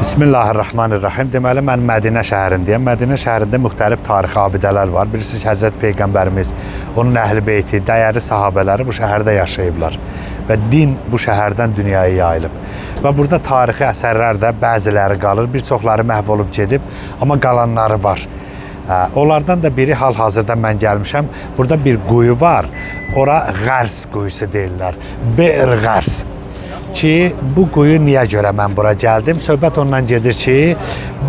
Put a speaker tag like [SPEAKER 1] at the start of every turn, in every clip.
[SPEAKER 1] Bismillahirrahmanirrahim. Deməli mən Mədinə şəhərindəyəm. Mədinə şəhərində müxtəlif tarixi abidələr var. Bilirsiniz Həzrət Peyğəmbərimiz, onun əhl-i beyti, dəyərli sahabələri bu şəhərdə yaşayıblar və din bu şəhərdən dünyaya yayılıb. Və burada tarixi əsərlər də bəziləri qalır, bir çoxları məhv olub gedib, amma qalanları var. Onlardan da biri hal-hazırda mən gəlmişəm. Burada bir quyu var. Ora Qərs quyusu deyirlər. Be'r Qərs. Ki bu quyu niyə görə mən bura gəldim? Söhbət ondan gedir ki,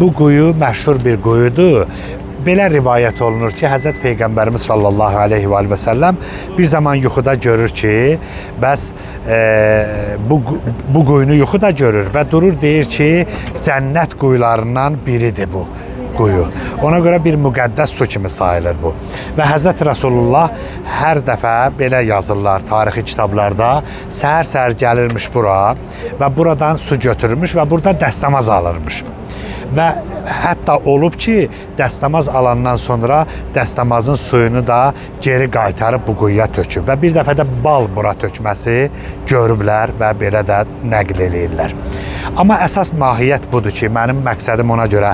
[SPEAKER 1] bu quyu məşhur bir quyudur. Belə rivayət olunur ki, Həzrət Peyğəmbərimiz sallallahu əleyhi və alihi və səlləm bir zaman yuxuda görür ki, bəs bu quyunu yuxuda görür və durur deyir ki, cənnət quyularından biridir bu quyu. Ona görə bir müqəddəs su kimi sayılır bu. Və Həzrət Rəsulullah hər dəfə belə yazırlar tarixi kitablarda, səhər-səhər gəlirmiş bura və buradan su götürürmüş və burada dəstəmaz alırmış. Və hətta olub ki, dəstəmaz alandan sonra dəstəmazın suyunu da geri qaytarıb bu quyuya töküb və bir dəfə də bal bura tökməsi görüblər və belə də nəql eləyirlər. Amma əsas mahiyyət budur ki, mənim məqsədim ona görə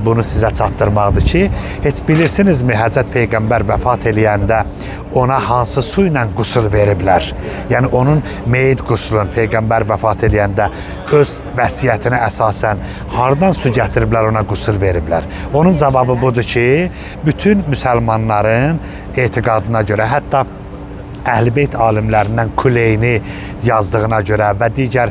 [SPEAKER 1] bunu sizə çatdırmaqdır ki, heç bilirsinizmi Həzrət Peyğəmbər vəfat eləyəndə ona hansı su ilə qusl veriblər? Yəni onun meyit quslun Peyğəmbər vəfat eləyəndə öz vəsiyyətinə əsasən hardan su gətiriblər ona qusl veriblər? Onun cavabı budur ki, bütün müsəlmanların etiqadına görə, hətta Əhl-i Beyt alimlərindən Kuleyni yazdığına görə və digər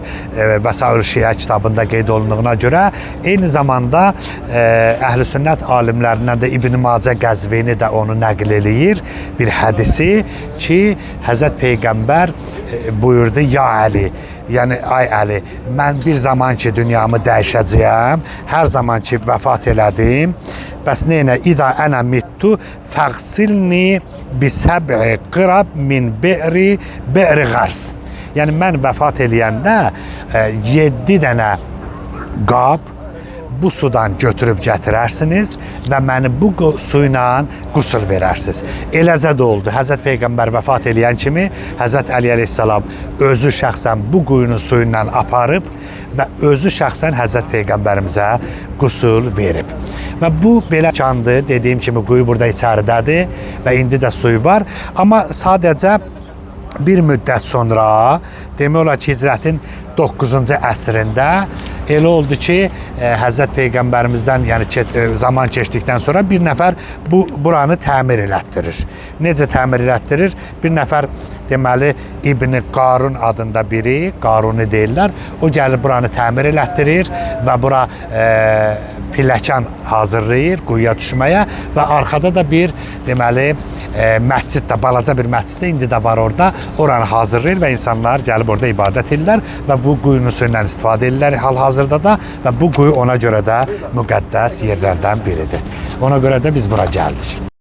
[SPEAKER 1] Vəsail Şiə kitabında qeyd olunduğuna görə, eyni zamanda Əhl-i Sünnət alimlərindən də İbn Macə Qəzvini də onu nəql eləyir bir hədisi ki, Həzrət Peyğəmbər buyurdu: "Ya Əli, yəni ay Əli, mən bir zaman ki dünyamı dəyişəcəyəm, hər zaman ki vəfat elədim, bəs neynə? İza ənə mittu fəğsilni bi səb'i qırab min be'ri qərs." Yəni mən vəfat eləyəndə 7 dənə qab bu sudan götürüb gətirərsiniz və məni bu su ilə qusl verərsiniz. Eləcə də oldu. Həzrət Peyğəmbər vəfat eləyən kimi Həzrət Əli əleyhissalam özü şəxsən bu quyunun suyu ilə aparıb və özü şəxsən Həzrət Peyğəmbərimizə qusl verib. Və bu belə candır. Dediyim kimi quyu burada içəridədir və indi də suyu var. Amma sadəcə bir müddət sonra, demək olar ki, hicrətin 9-cu əsrində elə oldu ki, Həzrət Peyğəmbərimizdən, yəni zaman keçdikdən sonra bir nəfər buranı təmir elətdirir. Necə təmir elətdirir? Bir nəfər, deməli, İbn Qarun adında biri, Qaruni deyirlər, o gəlir buranı təmir elətdirir və bura pilləkan hazırlayır quyuya düşməyə və arxada da bir, deməli, məscid də, balaca bir məscid də indi də var orada. Oranı hazırlayır və insanlar gəlib orada ibadət edirlər və bu quyunun suyu ilə istifadə edirlər hal-hazırda da və bu quyu ona görə də müqəddəs yerlərdən biridir. Ona görə də biz bura gəldik.